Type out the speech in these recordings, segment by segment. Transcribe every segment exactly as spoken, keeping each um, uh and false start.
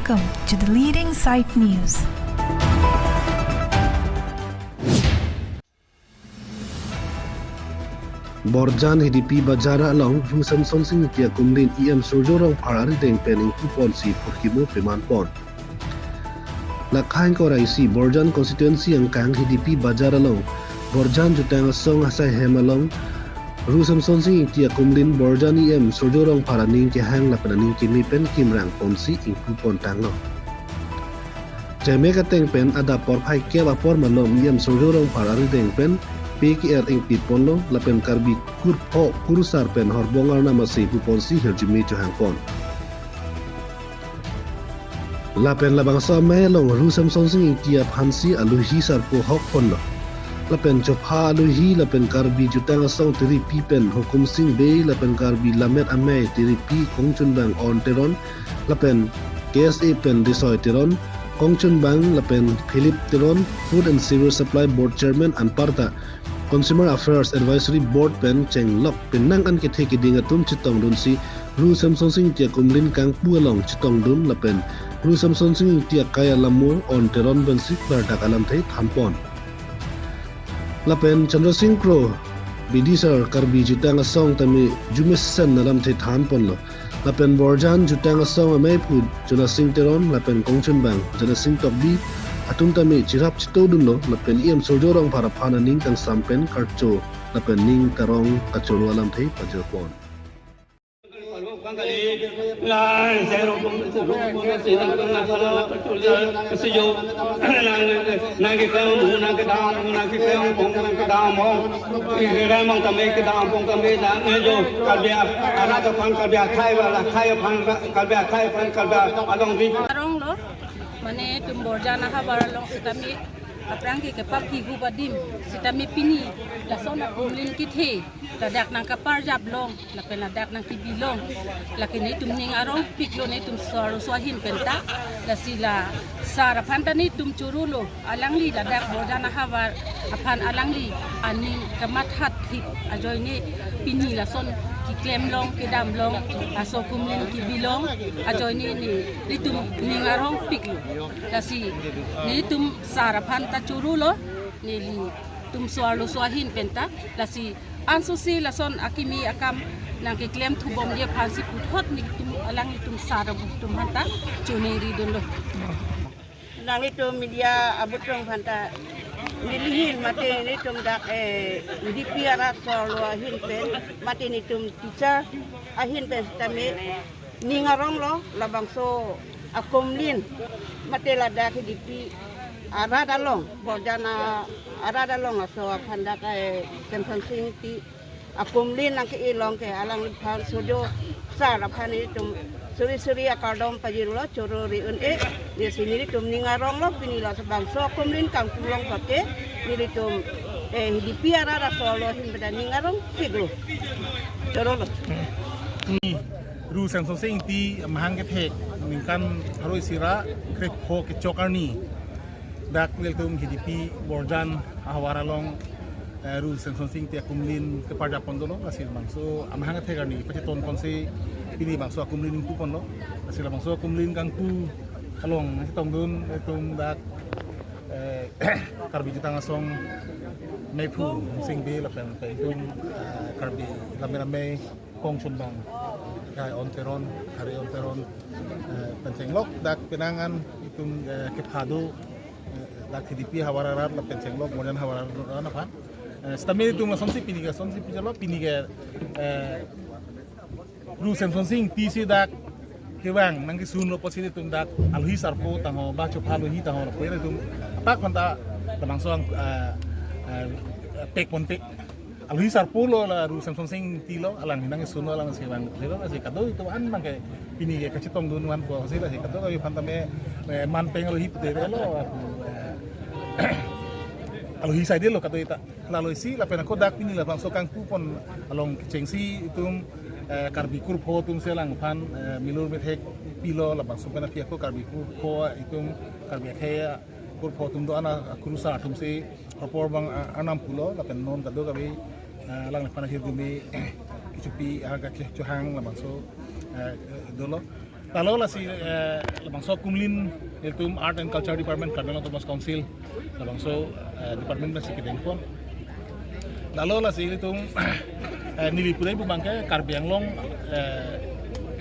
Welcome to the leading site news. Borjan Hidipi Bazar along Ru Semsonsing Ingti akumlin E M Surjya Rongphar arideng pen ingpuponsi phurkimo pemanpon. Lakhain korai si Borjan constituency angkang Hidipi Bazar along Borjan Jutang Asong asai hem along Ru Semsonsing Ingti akumlin Borjan E M Surjya Rongphar aning kehang lapen aning keme pen kimrangponsi ingpupontanglo. Chemek ateng pen adap porphai kep apor malom E M Surjya Rongphar arideng pen P K R ingpiponlo lapen Karbi kurpho kurusar pen horbong arnam ase puponsi hirjume chohangpon. Lapen labangso amei along Ru Semsonsing Ingti aphansi aluhi sarpo hokponlo. Lapen chopha aluhi lapen Karbi Jutang Asong tiripi pen Hukum Sing Bey lapen Karbi Lammet Amei tiripi Kongchunbang On Teron lapen K S A pen Desoi Teron, Kongchunbang lapen Philip Teron, Food and Civil Supply Board Chairman anparta Consumer Affairs Advisory Board pen chenglok penang an kethe keding atum chetongdunsi Ru Semsonsing Ingti akumlin kangpu along chetongdun lapen Ru Semsonsing Ingti akai alamo On Teron pensi bardak alamthe thanpon. Lapen Chandra Sing Kro, Bidisar Karbi Jutang Asong tame jumesen alamthe thanponlo. Lapen Borjan Jutang Asong ameiphu Jonasing Teron lapen Kongchunbang Jonasing Tokbi atum tame chirap chitodunlo lapen E M Surjya Rongphar aphan aning kangsam pen karcho lapen ning karong kachoro alamthe pajirpon. Arong lo, mane itum Borjan ahavar along sitame aphrang ke kepakhi hu adim sitame pini lason akumlin kethe ladak nangkaparjap long, lapen ladak nangkebi long. Lake netum ning arongpiklo netum sar so ahin penta. Lasi la sar aphan ta netum chorolo, alangli ladak Borjan ahavar aphan alangli aning kamathathip ajoine pini lason keklem long kedam long, laso akumlin kebi long ajoine ne netum ning arongpiklo. Lasi netum sar aphan ta chorolo, nelitum so arlo so ahin penta. Lasi ansose lason akimi akam nangkeklem thubomji aphansi puthot netum alanglitum sar abutum aphanta choningridunlo. Nanglitum media abutum aphanta nelihin mate netum dak, eh, Hidipi arat so arlo ahin pen mate netum teacher ahin pen sitame ning aronglo, labangso akumlin mate ladak Hidipi arat along, Borjan arat along laso aphan dak, eh, Semsonsing Ingti akumlin nangke-e long ke alangliphan Surjya sar aphan netum suri suri akardom pajirlo, choro ri un-e. Lasi netum ning aronglo, pini labangso akumlin kangpu long pake netum, eh, Hidipi arat so arlo ahin pen ta ning arongpiklo. Chorolo. Ru Semsonsing Ingti amahang kethek ningkan pharo isi ra krepho kechok arni dak nelitum Hidipi Borjan ahavar along, eh, Ru Semsonsing Ingti akumlin keparjapon dolo, lasi labangso amahang kethek arni pachetongponsi pini labangso akumlin ingpuponlo. Lasi labangso akumlin kangpu along chetongdun itum dak, eh, Karbi Jutang Asong meiphu Sing Bey lapen itum, eh, Karbi Lammet Amei Kongchunbang, kai On Teron, Hari On Teron, eh, pen chenglok dak penang an itum, eh, kepha do, eh, dak Hidipi ahavar arat lapen chenglok Borjan ahavar arat aphan. Eh, sitame itum lasonsi pini ke, lasonsi pini ke, eh, Ru Semsonsing Ingti si dak kevang nangkesunlo pusi itum dak aluhi sarpo tangho ba chopha aluhi tangho lapu itum apak aphanta labangso, eh, eh, pekponte. Aluhi sarpo lo la Ru Semsonsing Ingti lo, alang hinang isun lo, alang si vang lo, si kadokave itum an nangke pini ke kachetongdun vanpo si, lasi kadokave aphanta me, me manpeng aluhi pute lo, eh, aluhi saide lo kadokave ta. Lalo isi lapen ako dak pini labangso kangpupon along kechengsi itum, eh, Karbi kurpho atum si alangphan, eh, milur methek pilo, labangso pen aphi ako Karbi kurpho itum Karbi akhei kurpho atum do-an akurusar atum si apor abang, ah, arnam pulo lapen non kadokave, ah, alangliphan ahirjume kechopi, ah, kachohang labangso, eh, dolo. Lalo lasi, eh, labangso akumlin ilitum Art and Culture Department, Karbi Anglong Autonomous Council, labangso, eh, department pensi kedengpon. Lalo lasi ilitum, eh, neli pudai pu abangke Karbi Anglong, eh,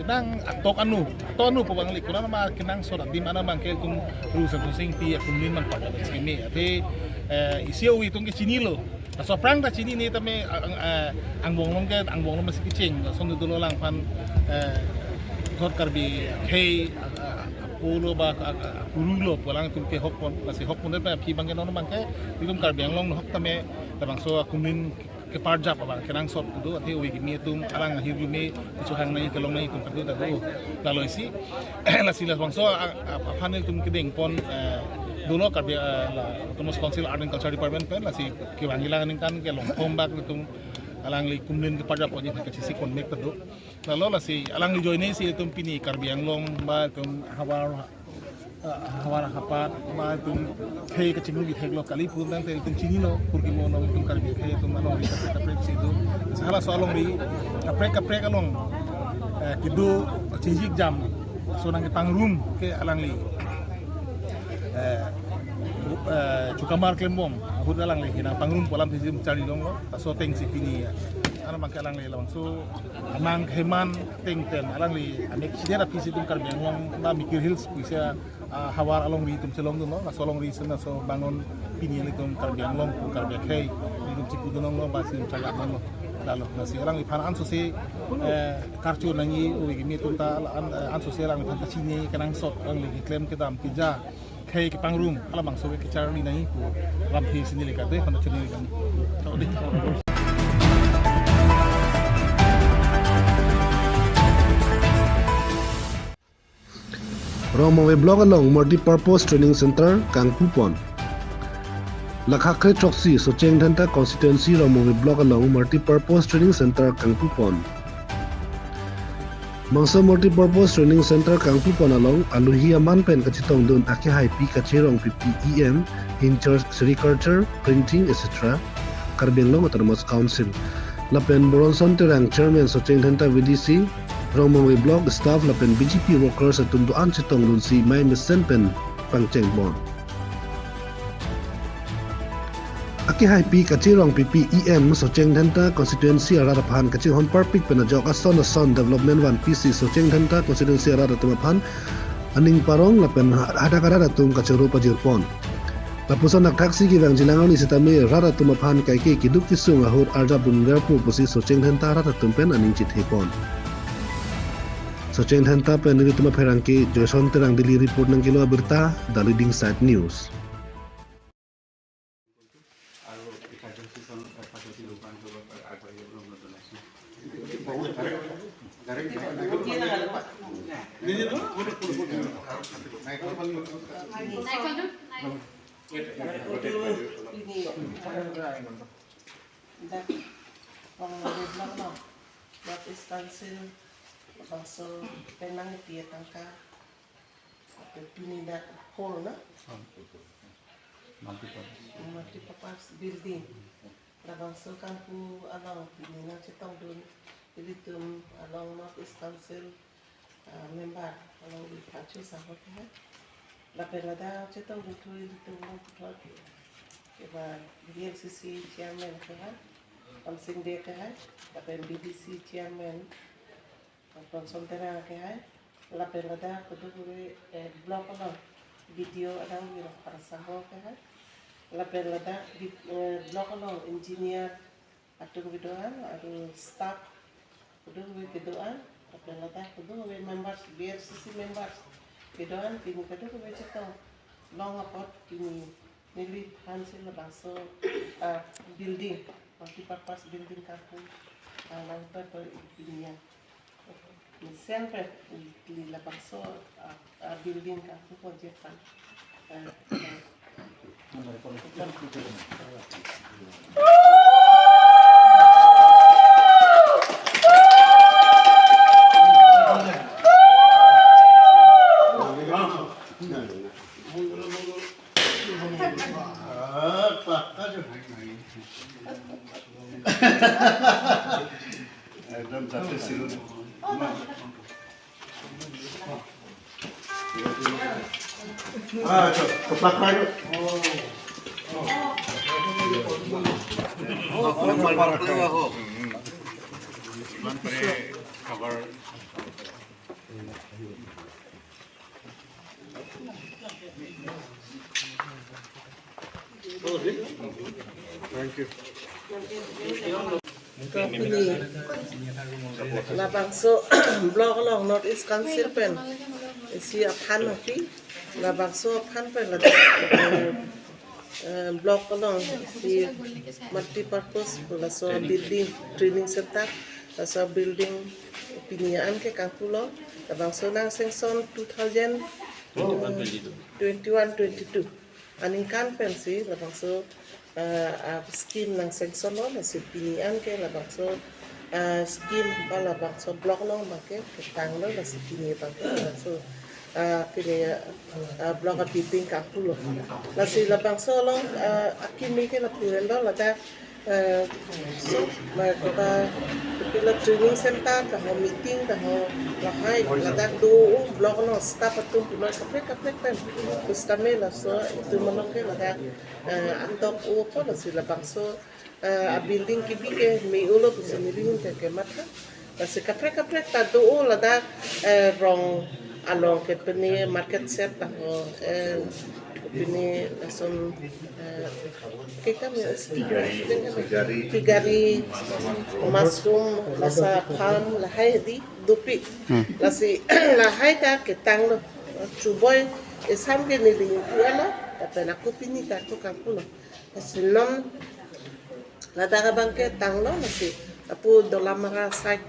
kenang atok anu, atok anu pu abang li, konat ma kenangsot adim ana abangke ilitum Ru Semsonsing Ingti akumlin abang pada keme. Ate, eh, isi o itum ke chinilo. Laso aphrang ta chinine tame ang, eh, angbong along ke, angbong along pensi kecheng. Lason dolo alangphan, eh, thot Karbi akhei, a, a, apo lo ba, a, a, akuru lo pu alanglitum kehokpon, lasi hokpon det aphi abangke non abangke, ilitum Karbi Anglong ahok tame, labangso akumlin keparjap abang kenangsot do, ate ove kimi atum alang ahir lume, kechohang nangji kelong nangji atum kado ta do. Lalo isi, lasi labangso a, a, aphan ilitum kedengpon, eh, dolo Karbi, eh, la, Autonomous Council Art and Culture Department pen, lasi kevang ilang aningkan kelong thom bak ilitum alangli akumlin keparjapponji aphan kachisi konmek ta do. Lalo lasi alangli ajoine si ilitum pini Karbi Anglong ba ilitum havar, eh, havar hapat ba ilitum khei kachingrum ithek lo kali pu abangte ilitum chinilo, pur kimo along ilitum Karbi akhei atum alongri kaprek kaprek si do. Lasi halaso alongri kaprek kaprek along, eh, kedo chingki jam, laso nangkepangrum ke alangli, eh, eh, chukamar klembom ahut alangli hinang pangrum pu alam si ilitum charli longlo. Laso ateng si pini, ano abangke alangli labangso amang heman tengten alangli amek chider aphi si ilitum Karbi Anglong ba Mikir Hills pusi, ah, havar alongri atum chelongdunlo, laso alongri si laso bangon pini ilitum Karbi Anglong pu Karbi akhei ilitum chipudun longlo ba si ilitum charli longlo. Lalo lasi alangliphan ansose, eh, karcho nangji ove kimi atum ta an, eh, ansose alangliphan ta chini kenangsot alangli keklem kedam keja khei kepangrum, halabangso ke kecharli nangji pu lamthe si neli kado aphan chini nangji. Chau dei. Rongmongve Block along Multi Purpose Training Center kangpupon. Lakha kre throksi Socheng Dhenta Constituency Rongmongve Block along Multi Purpose Training Center kangpupon. Bangso Multi Purpose Training Center kangpupon along aluhi aman pen kachetongdun akehaipi Kacherong Pipi E M, in charge sericulture, printing, et cetera, Karbi Anglong Autonomous Council. Lapen Boronson Terang, Chairman Socheng Dhenta V D C, Rongmongve Block staff lapen B J P workers atum do-an chetongdunsi mei mesen pen pangchengpon. Akehaipi Kacherong Pipi E M Socheng Dhenta Constituency arat aphan kachinghon parpik pen ajok ason ason development vanpisi Socheng Dhenta Constituency arat atum aphan aning parong lapen ha-, hadak arat atum kachoro pajirpon. Lapuson akthaksi kevangjilang arni sitame rat atum aphan kaike keduk kesung ahut arjapdun verpo pusi Socheng Dhenta rat atum pen aning chethepon. Socheng Dhenta pen nelitum apherangke Joyson Terang Delhi report nangkelo abirta, The Leading Side News. Dak, oh, red block lo. North East Council, bangso penang ipia tangka. Pini dak hall na? Multi purpose. Multi purpose building. Labangso kangpu along pini nangchetongdun ilitum along North East Council, ah, member along iphan chusahok he. Lapen ladak chetongdun thu ilitum along puthot ke ba B L C C chairman ke hai, Amsing Bey ke hai, lapen B D C chairman, Johnson Terang ke hai, lapen ladak keduk kave, eh, block along B D O adang biro parasahok ke hai, lapen ladak di, eh, block along engineer atum kedo-an, aru staff keduk kave kedo-an, lapen ladak keduk kave members, B L C C members kedo-an, pini keduk kave chetong long apot pini neliphan si labangso, ah, building, multi purpose building kangpu, ah, nangpepon pini ya. Mesen pen neli labangso, ah, ah, building kangpuponji aphan, ah, ah. একদম যাতে Chiloé. Pini labangso block along North East Council pen isi aphan api labangso aphan pen la, eh, eh, block along isi multi-purpose laso building, training center, laso building pini an ke kangpulo, labangso nang sanction two thousand twenty-one twenty-two aningkan pensi labangso, eh, ah, scheme nang sanction lo, lasi pini an ke labangso, ah, scheme ba labangso block along abangke ketanglo, lasi pini abangke labangso, ah, pini, ah, block a-building kangpulo. Lasi labangso along, ah, akimi ke lapu henlo, ladak, eh, so, ma, kota, pila training center, taho meeting, taho lahai, ladak do, oh, block along staff atum pulo kaprek kaprek pen. Pu setame laso itum along ke ladak, eh, atok o po, lasi labangso, eh, a-building kebi ke me-olo pusi neli hin ke matha. Lasi kaprek kaprek ta do, oh, ladak, eh, rong along ke pini market shed taho, eh, pini lason, eh, kekam ya, piggery, mushroom, laso farm, lahai hedi dopik. Hmm. Lasi lahai ta ketanglo. Chuboi esam ke neli ingpu alo, lapen ako pini ta ako kangpulo. Lasi non ladak abangke tanglo, lasi lapu Dolamara side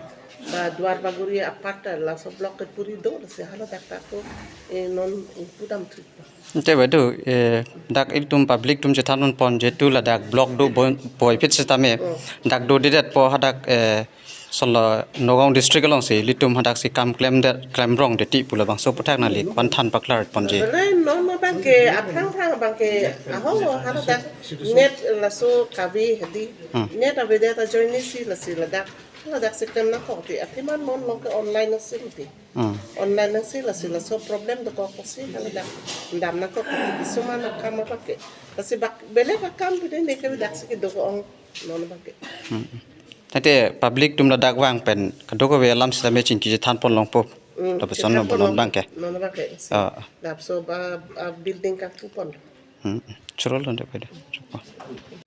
ba Duar Bagori apart ta laso block kepuri do, lasi haladak ta ako, eh, non ingpu damthu. Ante badu, eh, dak itum public atum chethan ponpo, jehetu ladak block do boi, boiphit setame, hmm, dak dodedet po hadak, eh, solo Nagaon district alongsi ilitum hadaksi kam klemdet, klemrongdet ti pu labangso aputhak nangli ko-an than paklar ponji? Bele non abangke aphrang phrang abangke ahok haladak net laso kave hedi. Hmm. Net avedet ajoine si lasi ladak, ladaksi klem nangkok ti, athema non along ke online asi ti. Hmm. Online asi, lasi laso problem dokok si haladak dam nangkok ti, kisuman akam abangke. Lasi bak, belek akam pine ne ke ladaksi kedo ong non abangke. Hmm. Tangte public atum ladak vang pen kadokave alam sitame chingki chethan pon longpo. Hmm, lapuson chethan pon longpo non abangke. Non abangke. Ah. Lapuson ba, ah, building kangpu pon. Hmm. Chorolo ante pada. Chorolo.